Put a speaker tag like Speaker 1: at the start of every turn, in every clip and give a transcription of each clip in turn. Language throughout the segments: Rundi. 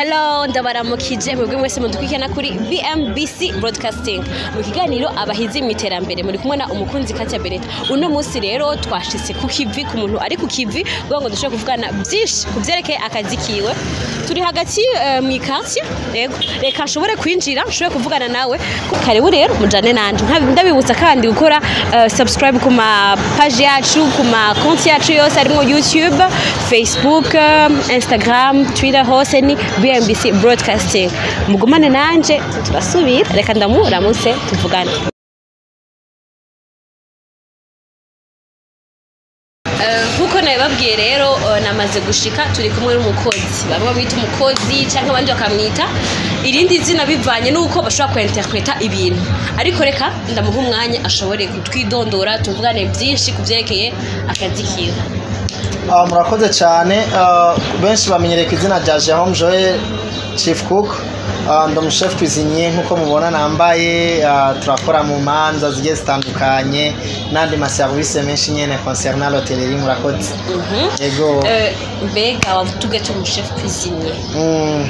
Speaker 1: Hello, ndabaramukije mwebwe mwese mudukurikirana kuri BMBC Broadcasting mu kiganiro abahizi mu iterambere, muri kumwe na umukunzi Katia Beretta. Uno munsi rero twashitse ku kivi, ku muntu ari ku kivi, kugira ngo dushobore kuvugana byinshi ku vyerekeye akazi kiwe. Turi hagati mu quartier, yego, reka nshobore kwinjira nshobore kuvugana nawe. Karibu rero mujane nanje. Ndabibutsa kandi gukora subscribe ku ma page yacu, ku ma konti yacu yose harimo YouTube, Facebook, Instagram, Twitter, hose ni BMBC Broadcasting. Mugumane nanje turasubira, reka ndamuramutse tuvugane. Nkuko nabibabwiye rero, namaze gushika, turi kumwe n'umukozi, bamwe bita umukozi cyangwa abandi bakamwita irindi zina bivanye n'uko bashobora kuinterpreta ibintu, ariko reka ndamuha umwanya ashobore kutwidondora, tuvugane byinshi ku byerekeye akazi kiwe.
Speaker 2: Murakoze cyane. Benshi bamenyereye ku izina rya Jerome Joel, Chief Cook. Ndi umuchef cuisinier nk'uko mubona nambaye. Turakora mu manza zigiye zitandukanye n'andi ma service menshi nyene concernant l'hôtellerie. Murakoze. Yego.
Speaker 1: Mbega wavuga ati umuchef cuisinier,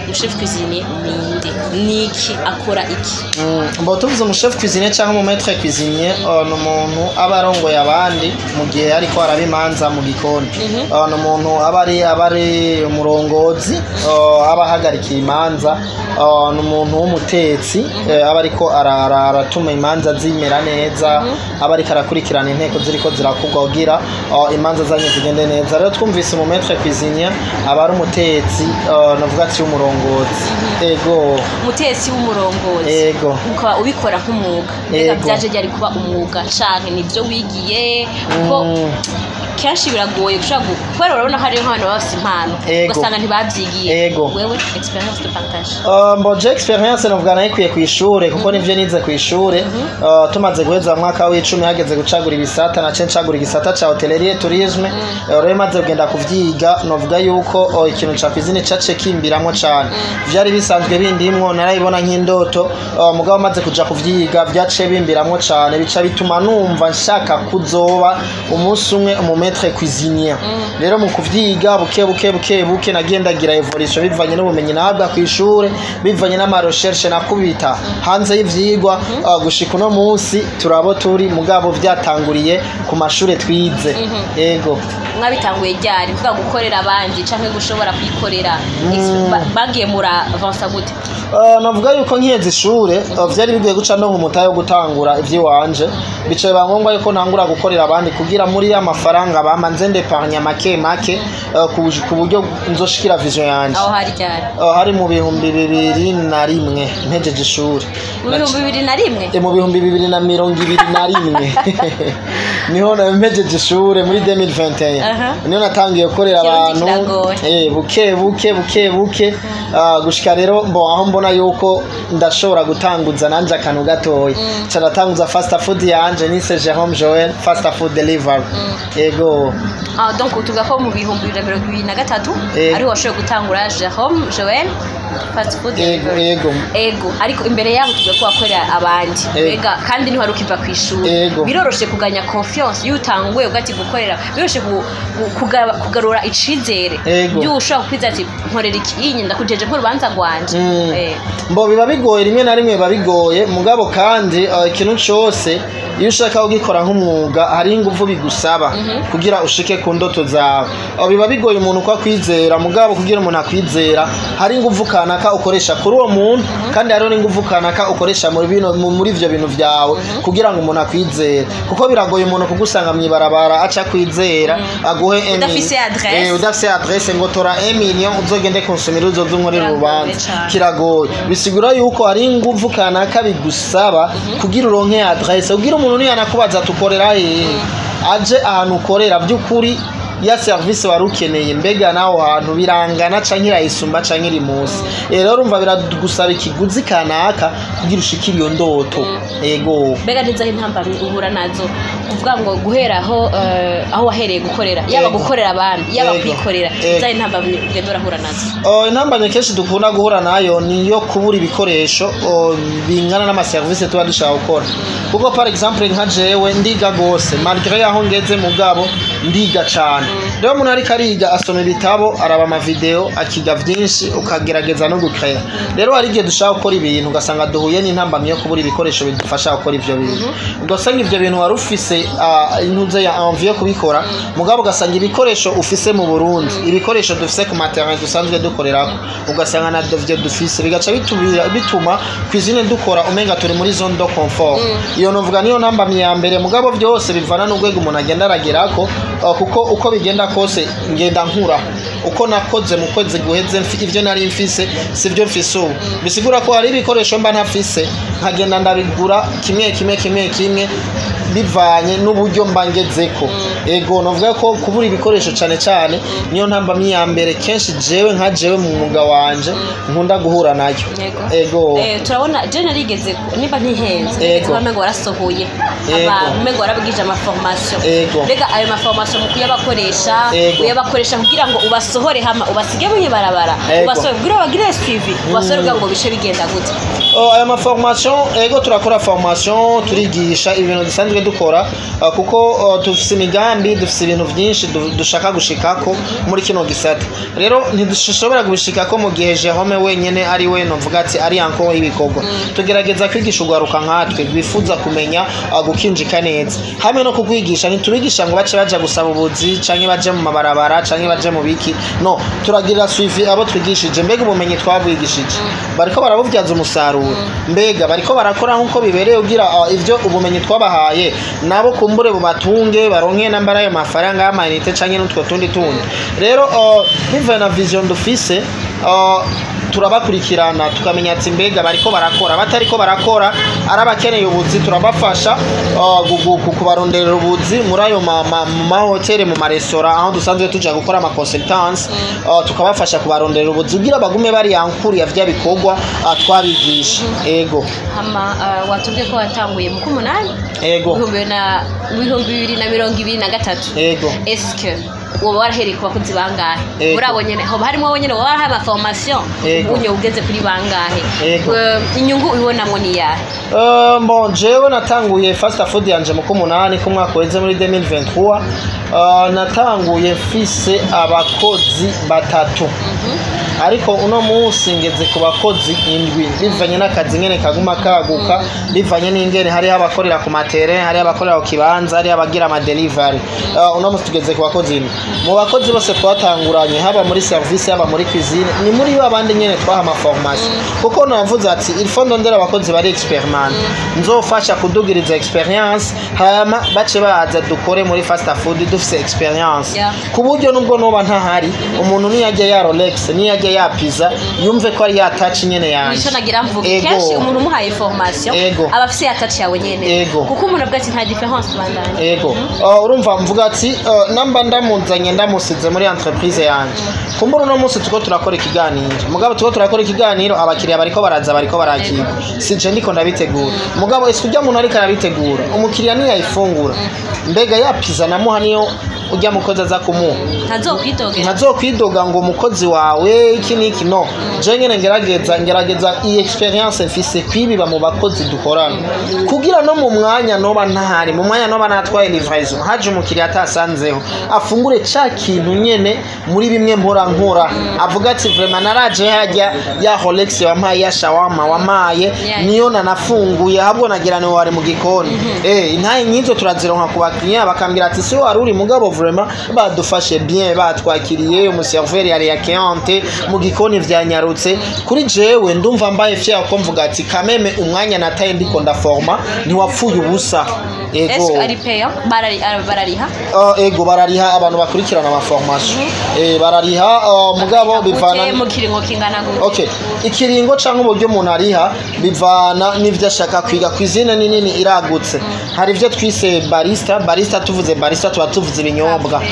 Speaker 1: umuchef cuisinier ninde, niki akora iki?
Speaker 2: Mbo tuvuze umuchef cuisinier cyangwa umu maître cuisinier, ni umuntu aba arongoye abandi mu gihe ariko araba imanza mu gikoni. Ni umuntu aba ari umurongozi, aba ahagarikiye imanza. Ni umuntu w'umutetsi, aba ariko aratuma imanza zimera neza, aba ariko arakurikirana inteko ziriko zirakorwa kugira imanza zanyu zigende neza. Rero twumvise umu maître cuisinier aba ari umutetsi, navuga ati w'umurongozi, ego.
Speaker 1: Umutetsi w'umurongozi.
Speaker 2: Ego.
Speaker 1: Ukaba ubikora nk'umwuga. Mbega
Speaker 2: Ego.
Speaker 1: byaje ryari kuba umwuga, canke nibyo wigiye? Kuko kenshi biragoye gushobora kubera urabona ko hariho nk'abantu baba bafise impano, ugasanga ntibabyigiye. Wewe, expérience de partage?
Speaker 2: Mbo je expérience novuga nayikuye ku ishure, kuko nivyo nize ku ishure. Tumaze guheza mu mwaka w'icumi, hageze gucagura ibisata, nace ncagura igisata ca hôtellerie tourisme. Rero maze kugenda kuvyiga, novuga yuko ikintu ca cuisine cace kimbiramwo cane. Vyari bisanzwe bindimwo, narabibona nk'indoto. Mugabo maze kuja kuvyiga vyaciye bimbiramwo cane, bica bituma numva nshaka kuzoba umunsi umwe umu maître cuisinier. Rero mu kuvyiga buke buke buke buke nagiye ndagira évolution bivanye n'ubumenyi nahabwa ku ishure, bivanye n'ama recherche nakubita hanze y'ivyigwa, gushika uno munsi turabo turi, mugabo vyatanguriye ku mashure twize, yego.
Speaker 1: Mwabitanguye ryari, kuvuga gukorera abandi canke gushobora kwikorera? Bagiye muravansa gute?
Speaker 2: Navuga yuko nkiheza ishure, vyari bigoye guca ndonka umutahe wo gutangura ivy'iwanje, bicaye ba ngombwa yuko ntangura gukorera abandi kugira muri ya mafaranga bampa nze ndeparnya make make, ku buryo nzoshikira vision yanje.
Speaker 1: Aho hari ryari?
Speaker 2: Hari mu 2001 mpejeje ishure.
Speaker 1: Mu 2001?
Speaker 2: Mu 2021 niho mpejeje ishure, muri 2021 niho natangiye gukorera
Speaker 1: Ikirundi
Speaker 2: abantu.
Speaker 1: Kiragoye.
Speaker 2: Buke buke buke buke, gushika rero mbo aho mbona yuko ndashobora gutanguza nanje akantu gatoya, ca ndatanguza fast food yanje nise Jerome Joel Fast Food Delivery, yego.
Speaker 1: Ah, donc tuvuga ko mu 2023 ariho washoboye gutangura Jerome Joel Fast Food
Speaker 2: Yego.
Speaker 1: Delivery.
Speaker 2: Yego.
Speaker 1: Ego, ariko imbere yaho tuvuga ko wakorera abandi. Mbega kandi ntiwari ukiva ku ishuri, biroroshe kuganya confiance iyo utanguye ugati gukorera? Biroroshe kugarura icizere y'uwo ushobora kukwiza ati nkorera iki, iyi ndakujeje nk'urubanza rwanje?
Speaker 2: Mbo biba bigoye, rimwe na rimwe biba bigoye, mugabo kandi ikintu cose iyo ushaka kugikora nk'umwuga hari ingufu bigusaba kugira ushike ku ndoto zawe. Biba bigoye umuntu ko akwizera, mugabo kugira umuntu akwizera hari ingufu kanaka ukoresha kuri uwo muntu, kandi hariho n'ingufu kanaka ukoresha muri bino muri ivyo bintu vyawe kugira ngo umuntu akwizere, kuko biragoye umuntu kugusanga mw'ibarabara aca kwizera aguhe
Speaker 1: Udafise adresse.
Speaker 2: Udafise adresse ngo tora 1 million uzogende konsumira, uzoze unkorera
Speaker 1: Biragoye
Speaker 2: urubanza.
Speaker 1: cane.
Speaker 2: Kiragoye. Bisigura yuko hari inguvu kanaka bigusaba kugira uronke adresse, kugira umuntu niyanakubaza tukorera hehe, aje ahantu ukorera by'ukuri ya service wari ukeneye, mbega naho hantu birangana canke irayisumba canke iri munsi. Rero urumva biragusaba ikiguzi kanaka kugira ushikire iyo ndoto, ego.
Speaker 1: Mbega ntizaho intambamyi uhura nazo, kuvuga ngo guhera aho aho wahereye gukorera, yaba gukorera abandi, yaba kwikorera, izaho intambamyi ugenda urahura nazo?
Speaker 2: Oh, intambamyi kenshi dukunda guhura nayo ni iyo kubura ibikoresho bingana n'amaserivisi tuba dushaka gukora, kuko par exemple nka jewe ndiga gose, malgré aho ngeze, mugabo ndiga cane. Rero umuntu ariko ariga, asoma ibitabo, araba amavideo, akiga vyinshi, ukagerageza no gucrea. Rero hari igihe dushaka gukora ibintu, ugasanga duhuye n'intambamyi yo kubura ibikoresho bidufasha gukora ivyo bintu. Ugasanga ivyo bintu wari ufise intuze ya envie yo kubikora, mugabo ugasanga ibikoresho ufise mu Burundi, ibikoresho dufise ku materrain dusanzwe dukorerako, ugasanga na vyo dufise, bigaca bituma cuisine dukora umenga turi muri zone de confort. Iyo novuga niyo ntambamyi ya mbere. Mugabo byose bivana n'urwego umuntu agenda aragerako, kuko uko bigenda kose ngenda nkura. Uko nakoze mu kwezi guheze, ivyo nari mfise sivyo mfise ubu. Bisigura ko hari ibikoresho mba ntafise, nkagenda ndabigura kimwe kimwe kimwe kimwe, bivanye n'uburyo mba ngezeko. Ego, novuga ko kubura ibikoresho cane cane niyo ntambamyi ya mbere kenshi jewe nka jewe mu mwuga wanje nkunda guhura nayo. Ego.
Speaker 1: Turabona je narigeze niba ntihenze,
Speaker 2: Ego.
Speaker 1: kuba umengo warasohoye
Speaker 2: Ego.
Speaker 1: abantu, umengo warabwije amaformation.
Speaker 2: Ego.
Speaker 1: Mbega ayo maformation mu kuyabakoresha,
Speaker 2: Ego.
Speaker 1: uyabakoresha kugira ngo ubasohore hama ubasige mw'ibarabara,
Speaker 2: Ego.
Speaker 1: ubasohore kugira bagire suivi, ubasohore kugira ngo bice bigenda gute?
Speaker 2: Oh, aya maformation, ego, turakora formation, turigisha ibintu dusanzwe dukora, kuko dufise imigambi, dufise ibintu vyinshi dushaka gushikako muri kino gisata. Rero ntidushobora kubishikako mu gihe Jerome wenyene ari we novuga ati ari encore y'ibikorwa. Tugerageza kwigisha urwaruka nkatwe rwifuza kumenya gukinjika neza. Hamwe no kugwigisha, ntitubigisha ngo bace baja gusaba ubuzi canke baje mu mabarabara canke baje mu biki. No turagira suivi abo twigishije. Mbega ubumenyi twabwigishije bariko barabubyaza umusaruro? Mbega bariko barakora nk'uko bibereye ugira ivyo ubumenyi twabahaye nabo kumbure bubatunge, baronke nambara ayo mafaranga y'amayinite canke n'utwo tundi tundi? Rero bivaye na vision dufise, turabakurikirana, tukamenya ati mbega bariko barakora, batariko barakora, ari abakeneye ubuzi turabafasha kubaronderera ubuzi muri ayo mu mahoteli, mu maresitora aho dusanzwe tuja gukora ama consultance, tukabafasha kubaronderera ubuzi kugira bagume bari yankuru ya vya bikorwa twabigisha. Ego.
Speaker 1: Hama watubwiye ko watanguye mu k'umunani
Speaker 2: Ego.
Speaker 1: 2023.
Speaker 2: Ego.
Speaker 1: Eske woba warahereye ku bakozi bangahe?
Speaker 2: Ego.
Speaker 1: Muri abo nyene hoba harimo abo nyene woba warahaye amaformation?
Speaker 2: Ego.
Speaker 1: Ubunye ugeze kuri bangahe?
Speaker 2: Ego.
Speaker 1: Inyungu ubibonamwo ni iyahe?
Speaker 2: Bon, jewe natanguye fast food yanje mu k'umunani k'umwaka uheze muri 2023. Natanguye mfise abakozi batatu, ariko uno munsi ngeze ku bakozi indwi, bivanye n'akazi ngene kaguma kaguka, bivanye n'ingene hariho abakorera ku matere, hariho abakorera ku kibanza, hariho abagira ama delivery. Uno munsi tugeze ku bakozi indwi. Mu bakozi bose twatanguranye, haba muri service, haba muri cuisine, ni muri ba bandi nyene twaha ama formation, kuko navuze ati il faut ndondera abakozi bari expérimentés, nzofasha kudugiriza expérience, hama bace baza dukore muri fast food dufise expérience, ku buryo nubwo noba ntahari, umuntu niyajya ya Rolex, niyajya ya pizza, yumve ko ari ya touch nyene yanje.
Speaker 1: Nico nagira mvuge.
Speaker 2: Ego.
Speaker 1: Kenshi umuntu umuhaye formation
Speaker 2: Ego.
Speaker 1: aba afise ya touch yawe nyene,
Speaker 2: Ego.
Speaker 1: kuko umuntu avuga ati nta différence, bandanye.
Speaker 2: Ego. Urumva mvuga ati namba ndamuzanye, ndamusize muri entreprise yanje, kumbura uno munsi tuko turakora ikiganiro, mugabo tuko turakora ikiganiro, abakiriya bariko baraza, bariko barakirwa, sije ndiko ndabitegura. Mugabo ese ujya muntu ariko arabitegura, umukiriya niyayifungura, mbega ya pizza namuha niyo ujya mukozi aza kumuha?
Speaker 1: Ntazokwidogera.
Speaker 2: Ntazokwidoga ngo umukozi wawe iki n'iki. No je nyene ngerageza iyi expérience mfise kwibiba mu bakozi dukorana, kugira no mu mwanya noba ntahari, mu mwanya noba natwaye livraison, haje umukiriya atasanzeho, afungure ca kintu nyene muri bimwe mpora nkora, avuga ati vraiment naraje hajya, ya Rolex wampaye, ya shawarma wampaye, niyo nanafunguye, ahubwo nagira ni wari mu gikoni. Intaye nk'izo turazironka ku bakiriya, bakambwira ati si wari uri, mugabo vraiment badufashe bien, batwakiriye, umuserveur yari accueillante, mu gikoni vyanyarutse. Kuri jewe ndumva mbaye fier ko mvuga ati kameme umwanya nataye ndiko ndaforma ntiwapfuye ubusa. Ego.
Speaker 1: Est-ce que ari payant? Barariha?
Speaker 2: Ego, barariha. Abantu bakurikirana amaformation barariha, mugabo bivana
Speaker 1: Gute, mu kiringo kingana gute?
Speaker 2: Okay, ikiringo canke uburyo umuntu ariha bivana n'ivyo ashaka kwiga. Cuisine ni nini, iragutse. Hari ivyo twise barista. Barista, tuvuze barista tuba tuvuze ibinyobwa,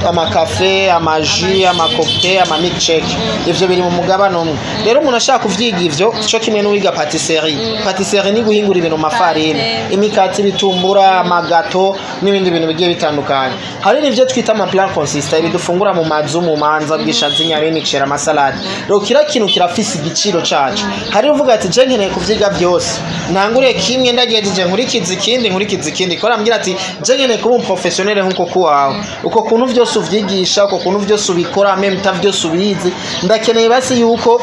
Speaker 2: amakafe, amaji, amacocktail, ama milkshake. Ivyo biri mu mugabane umwe. Rero umuntu ashaka kuvyiga ivyo, co kimwe n'uwiga pâtisserie. Pâtisserie ni guhingura ibintu mu mafarine, imikati, ibitumbura, amagâteau n'ibindi bintu bigiye bitandukanye. Hari n'ivyo twita ama plat consistant, ibi dufungura mu mazu, mu manza, bwishaza, inyama, imiceri, amasalade. Rero kira kintu kirafise igiciro caco. Hari uvuga ati je nkeneye kuvyiga vyose, ntangure kimwe ndagejeje nkurikiza ikindi, nkurikiza ikindi, ko arambwira ati je nkeneye kuba umuprofessionnel nkuko kuwawe. Uko kuntu vyose uvyigisha, uko kuntu vyose ubikora, même vyose ubizi, ndakeneye basi yuko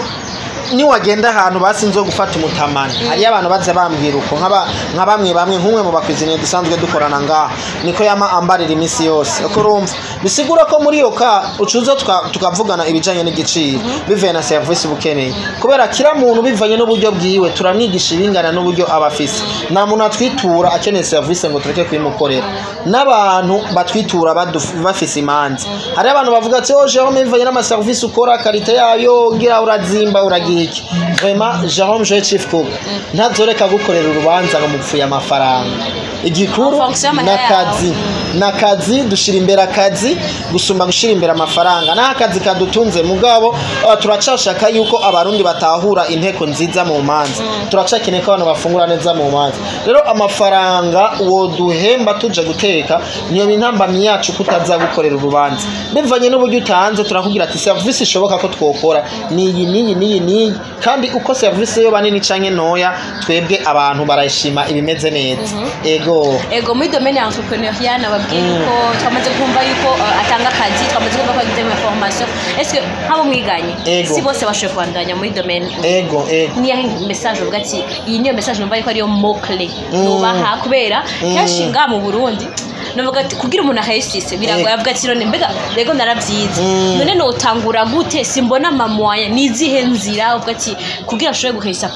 Speaker 2: niwagenda ahantu basi nzo gufata umutamana. Hariyo abantu baza bambwira uko, nka bamwe bamwe, nk'umwe mu bakwiziniye dusanzwe dukorana ngaha, niko yama ambarira iminsi yose. Uko urumva bisigura ko muri iyo ka ucuza tukavugana ibijanye n'igiciro bivuye na service ubukeneye, kubera kira muntu bivanye n'uburyo bwiwe turamwigisha ibingana n'uburyo aba afise. Nta muntu atwitura akeneye service ngo tureke kuyimukorera. N'abantu batwitura bafise imanza, hariyo abantu bavuga ati: "Oh Jerome, bivanye n'amaservice ukora, qualité yayo, ngira urazimba, uragira iki." Vraiment, Jerome Joy Chief Cook ntazoreka gukorera urubanza ngo mupfuye amafaranga. Igikuru
Speaker 1: En fonction y'amahera
Speaker 2: n'akazi
Speaker 1: yawe.
Speaker 2: N'akazi, dushira imbere akazi gusumba gushira imbere amafaranga. Naho akazi kadutunze, mugabo turacashaka yuko Abarundi batahura inteko nziza mu manza. Turacakeneye ko abantu bafungura neza mu manza. Rero amafaranga woduhemba tuje guteka niyo intambamyi yacu kutaza gukorera urubanza. Bivanye n'uburyo utanze, turakubwira ati service ishoboka ko twokora niyi, niyi, niyi, niyi. Kandi uko service yo banini canke ntoya, twebwe abantu barayishima, ibimeze neza. Ego.
Speaker 1: Ego, muri domaine ya entrepreneuriat nababwiye yuko twamaze kumva yuko atanga akazi, twamaze kumva ko agize mu formation. Est-ce que nk'abo mwiganye
Speaker 2: Ego.
Speaker 1: si bose bashoboye kubandanya muri domaine?
Speaker 2: Ego.
Speaker 1: Niyahe message uvuga ati iyi niyo message numva yuko ariyo mot clé nubaha? Kubera kenshi ngaha mu Burundi navuga ati kugira umuntu ahayisise biragoye. Avuga ati: "None mbega rego naravyize, none notangura gute? Simbona ama moyens." Nizihe nzira uvuga ati kugira nshobore guhesa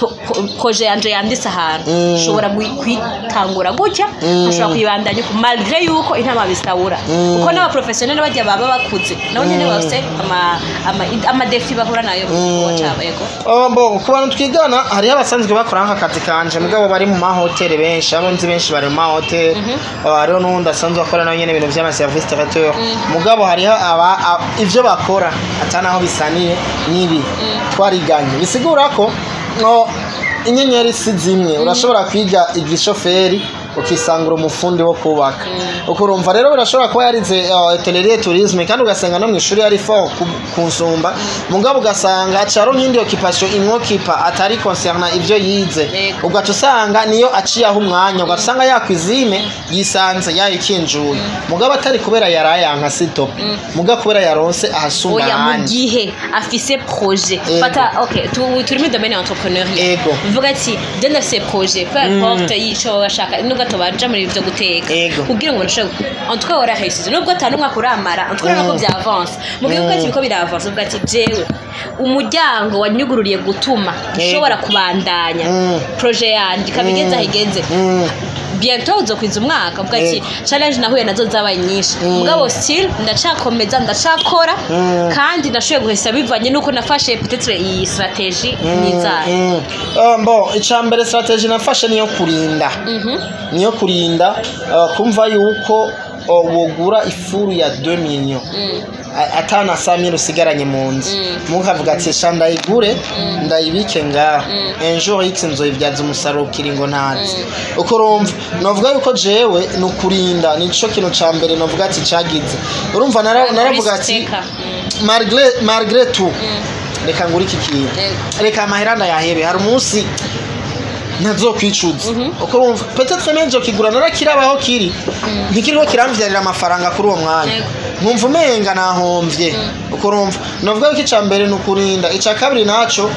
Speaker 1: projet yanje yanditse ahantu, nshobora kuyitangura gutya, nshobora kuyibandanya uku, malgré yuko intama bisabura, kuko n'aba professionnel bajya baba bakuze nabo nyene bafise ama défis bahura nayo mu gikorwa cabo? Yego.
Speaker 2: Oh, bon, ku bantu twigana hariho abasanzwe bakora nk'akazi kanje, mugabo bari mu mahoteli benshi, abo nzi benshi bari mu mahoteli. Oh, hariho n'uwundi asanzwe akora nawe nyene ibintu vy'ama service traiteur, mugabo hariho aba ivyo bakora ata naho bisaniye n'ibi twariganye. Bisigura ko no inyenyeri si zimwe. Urashobora kwiga igishoferi ukisangura umufundi wo kubaka. Ukurumva rero birashobora kuba yarize hôtellerie tourisme, kandi ugasanga no mu ishuri yari fort kunsumba, mugabo ugasanga acaro nk'indi occupation imwokipa atari concernant ivyo yize. Ugaca usanga niyo aciye aho umwanya, ugaca usanga ya cuisine yisanze yayikinjuye, mugabo atari kubera yarayanka sitope, mugabo kubera yaronse ahasumba
Speaker 1: Oya, mu
Speaker 2: ahandi.
Speaker 1: gihe afise projet, fata, okay, turi muri domaine ya entrepreneuriat, bivuga ati je ndafise projet, peu importe yico bashaka, nubwo atobaja muri ivyo guteka, kugira ngo nshobore, en tout cas warahesije nubwo atanu umwaka uramara, en tout cas nako vyavance. Mu gihe uvuga ati biko biravance, uvuga ati jewe umuryango wanyugururiye gutuma nshobora kubandanya projet yanje ikaba igeze aho igeze, bientôt uzokwiza umwaka, uvuga ati challenge nahuye nazo zabaye nyinshi, mugabo still ndacakomeza, ndacakora, kandi ndashoboye guhesa bivanye nuko nafashe peut-être iyi stratégie nizayo.
Speaker 2: Bon, icambere stratégie nafashe niyo kurinda, niyo kurinda kumva yuko wogura ifuru ya 2 millions atana 100,000 usigaranye mu nzu, mukavuga ati sha ndayigure, ndayibike ngaho, un jour x nzoyibyaza umusaruro kiringo ntazi. Uko urumva novuga yuko jewe ni ukurinda, nico kintu ca mbere novuga ati cagize. Urumva naravuga ati
Speaker 1: Risk taker.
Speaker 2: Malgré tout reka ngure iki kintu, reka amahera ndayahebe, hari umunsi ntazokwicuza. Uko urumva peut-être n'ejo kigura narakirabaho kiri ntikiriho kiramvyarira amafaranga kuri uwo mwanya, nkumva umenga nahomvye. Uko urumva novuga yuko ica mbere ni ukurinda. Ica kabiri naco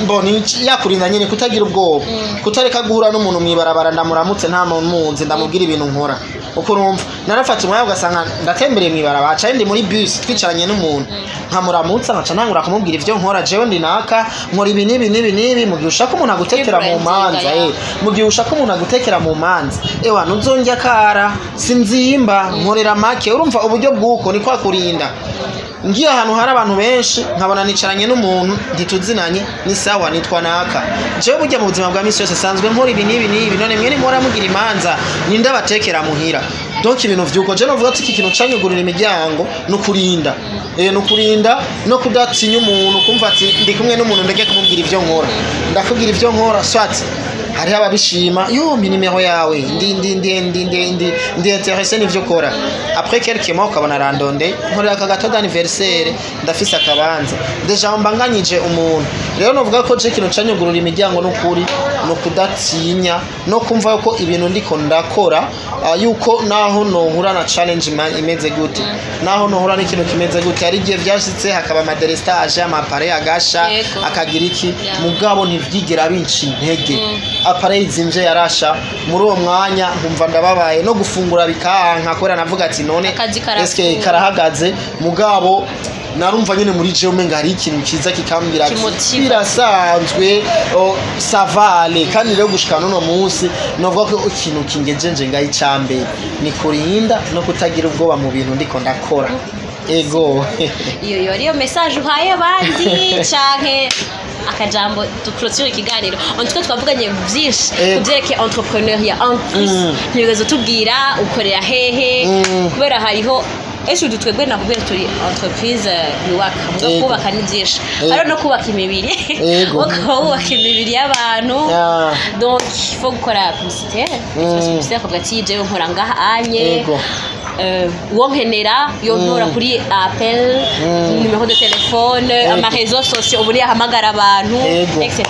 Speaker 2: bo ni yakurinda nyene, kutagira ubwoba, kutareka guhura n'umuntu mw'ibarabara, ndamuramutse nta muntu munzi, ndamubwira ibintu nkora. Uko urumva narafata umwanya, ugasanga ndatembereye mw'ibarabara canke ndi muri bus twicaranye n'umuntu, nkamuramutsa, nkaca ntangura kumubwira ivyo nkora: jewe ndi naka, nkora ibi n'ibi n'ibi n'ibi. Mu gihe ushaka umuntu agutekera mu manza, mu gihe ushaka umuntu agutekera mu manza, ewa ntuzongya kara, sinzimba, nkorera make. Urumva uburyo bw'uko ni kwa kurinda. Ngiye ahantu hari abantu benshi, nkabona nicaranye n'umuntu ntituzinanye, ni sawa, nitwa naka, jewe burya mu buzima bwa misi yose sanzwe nkora ibi n'ibi n'ibi, none mwe nimora mugira imanza ninde abatekera muhira? Donc ibintu vyuko je novuga ati iki kintu canyugurira imiryango nukurinda, nukurinda no kudatinya umuntu, kumva ati ndi kumwe n'umuntu ndeke kumubwira ivyo nkora, ndakubwira ivyo nkora, soit Hariho ababishima: "Yo, mpa nimero yawe, ndi intéressé n'ivyo ukora." Après quelques mois ukabona arandonde: "Nkorera aka gâteau d'anniversaire, ndafise akabanza." Déjà mba nganyije umuntu. Rero novuga ko je ikintu canyugurura imiryango n'ukuri no kudatinya no kumva yuko ibintu ndiko ndakora, yuko naho nohura na challenge imeze gute, naho nohura n'ikintu kimeze gute. Hari igihe vyashitse hakaba ama délestage, ama appareil agasha, akagira iki, mugabo ntivyigera binca intege. Appareil zimvye yarasha, muri uwo mwanya nkumva ndababaye, no gufungura bikanka, kubera navuga ati: "None
Speaker 1: Akazi karapfuye.
Speaker 2: eske karahagaze?" Mugabo narumva nyene muri jewe umenga hari ikintu kiza kikambwira ati:
Speaker 1: Kimotiva.
Speaker 2: "Birasanzwe, ça va aller." Kandi rero gushika n'uno munsi novuga ko ikintu kingejeje ngaho, icambere ni kurinda no kutagira ubwoba mu bintu ndiko ndakora. Ego.
Speaker 1: Iyo ariyo message uhaye abandi canke akajambo duclôture ikiganiro? En tout cas twavuganye byinshi ku byerekeye entrepreneuriat. En plus ntibigeze utubwira ukorera hehe, kubera hariho ese udu twebwe nakubwira turi entreprise yubaka muga kubaka ni byinshi. Hariho no kubaka imibiri, ukaba wubaka imibiri y'abantu. Donc il faut gukora publicité, publicité akavuga ati: "Jewe nkora ngaha anye." Uwo nkenera yontora kuri appel, numéro de téléphone, ama réseaux sociaux ubu yahamagara abantu, etc.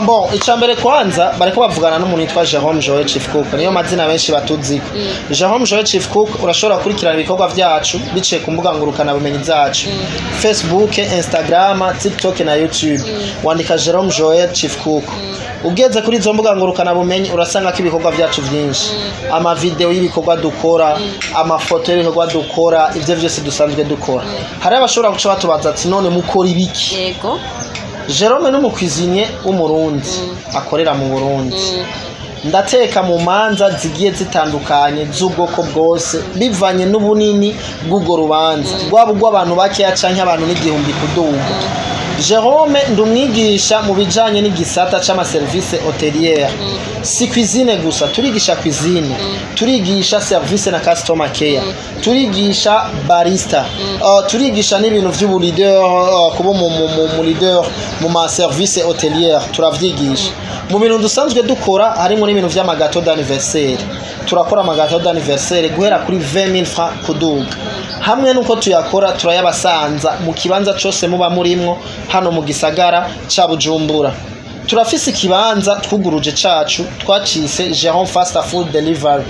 Speaker 2: Bon, icambere kwanza bariko bavugana n'umuntu yitwa Jerome Joel Chief Cook, niyo mazina benshi batuziko. Jerome Joel Chief Cook, urashobora gukurikirana ibikorwa vyacu biciye ku mbuga ngurukana bumenyi zacu: Facebook, Instagram, TikTok na YouTube. Wandika Jerome Joel Chief Cook, ugeze kuri izo mbuga ngurukana bumenyi urasanga ko ibikorwa vyacu vyinshi, amavideo y'ibikorwa dukora, amafoto y'ibikorwa dukora, ivyo vyose dusanzwe dukora. Hari abashobora guca batubaza ati: "None mukora ibiki?" Jerome ni umu cuisinier w'Umurundi akorera mu Burundi. Ndateka mu manza zigiye zitandukanye z'ubwoko bwose, bivanye n'ubunini bw'ubwo rubanza, rwaba urw'abantu bakeya canke abantu n'igihumbi kuduga. Jerome ndumwigisha mu bijanye n'igisata c'amaserivisi hôtelière. Si cuisine gusa, turigisha cuisine, turigisha service na customer care, turigisha barista, turigisha n'ibintu vy'ubu leader, kuba mu leader mu ma service hôtelière turavyigisha. Mu bintu dusanzwe dukora harimo n'ibintu vy'ama gâteau d'anniversaire. Turakora ama gâteau d'anniversaire guhera kuri 20 000 francs kuduga. Hamwe nuko tuyakora, turayabasanza mu kibanza cose muba murimwo hano mu gisagara ca Bujumbura. Turafise ikibanza twuguruje cacu twacise Jerome Fast Food Delivery.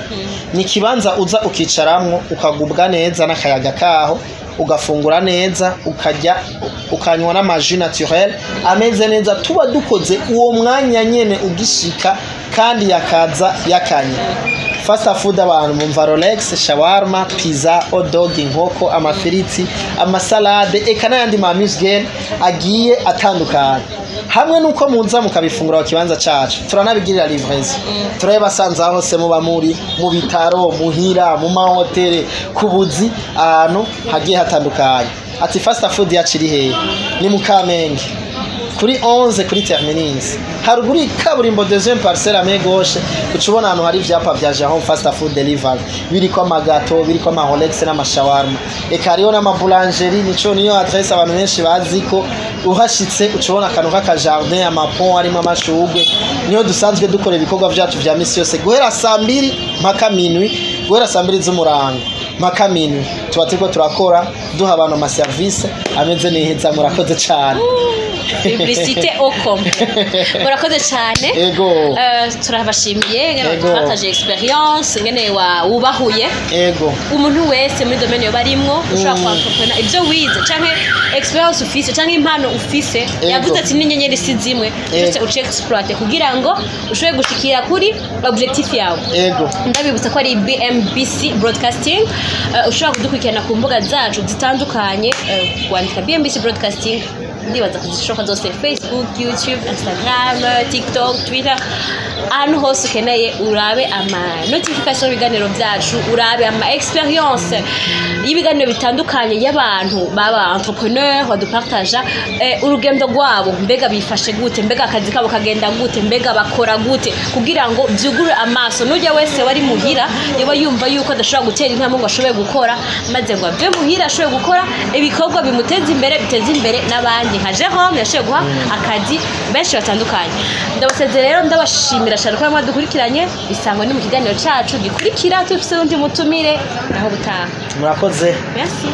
Speaker 2: Ni ikibanza uza ukicaramwo, ukagubwa neza n'akayaga kaho, ugafungura neza, ukarya, ukanywa n'ama jus naturel ameze neza tuba dukoze uwo mwanya nyene ugishika, kandi yakaza yakanye. Fast food abantu mumva rolex, shawarma, pizza, hot dog, inkoko, amafiriti, amasalade, eka n'ayandi ma amuse agiye atandukanye. Hamwe nuko muza mukabifungura mu kibanza cacu, turanabigirira livraison, turabibasanze aho hose muba muri, mu bitaro, muhira, mu mahoteli, ku buzi, ahantu hagiye hatandukanye. Ati: "Fast food yacu iri hehe?" Ni mu Kamenge kuri 11, kuri terminus, haruguru y'ikaburimbo, deuxième parcelle à main gauche. Uca ubona ahantu hari ivyapa vya Jerome Fast Food Delivery, biriko ama gâteau, biriko ama rolex n'amashawarma, eka hariho n'ama boulangerie. Nico niyo adresse abantu benshi bazi ko uhashitse uca ubona akantu k'aka jardin, ama pont arimo amashurwe. Niho dusanzwe dukora ibikorwa vyacu vya misi yose guhera saa mbiri mpaka minuit. Guhera saa mbiri z'umurango mpaka minuit tuba turiko turakora, duha abantu amaserivisi ameze neza. Murakoze cane.
Speaker 1: Publicité au complet, murakoze cyane. Turabashimiye ngene partage expérience, ngene wa wubahuye umuntu wese muri domaine yoba arimwo ushobora kuentrepreneur, ibyo wize canke expérience ufise canke impano ufise. Yavuze ati n'inyenyeri si zimwe. Byose uce exploiter kugira ngo ushobore gushikira kuri objectif yawe. Ndabibutsa ko ari BMBC Broadcasting. Ushobora kudukurikirana ku mbuga zacu zitandukanye, wandika BMBC Broadcasting, ndibaza kuzishoka zose: Facebook, YouTube, Instagram, TikTok, Twitter, ahantu hose ukeneye. Urabe ama notification y'ibiganiro byacu, urabe ama expérience y'ibiganiro bitandukanye y'abantu baba entrepreneur badupartaja urugendo rwabo, mbega bifashe gute, mbega akazi kabo kagenda gute, mbega bakora gute, kugira ngo byugure amaso n'ujya wese wari muhira yoba yumva yuko adashobora gutera intambwe ngo ashobore gukora, maze ngo ave muhira ashobore gukora ibikorwa bimuteza imbere, biteza imbere n'abandi. n'abandi nka Jerome yashoboye guha akazi benshi batandukanye. Ndabaseze rero, ndabashimira cyane ko mwadukurikiranye. Isango ni mu kiganiro cacu gikurikira, tufise n'undi mutumire naho butaha.
Speaker 2: Murakoze.
Speaker 1: Merci.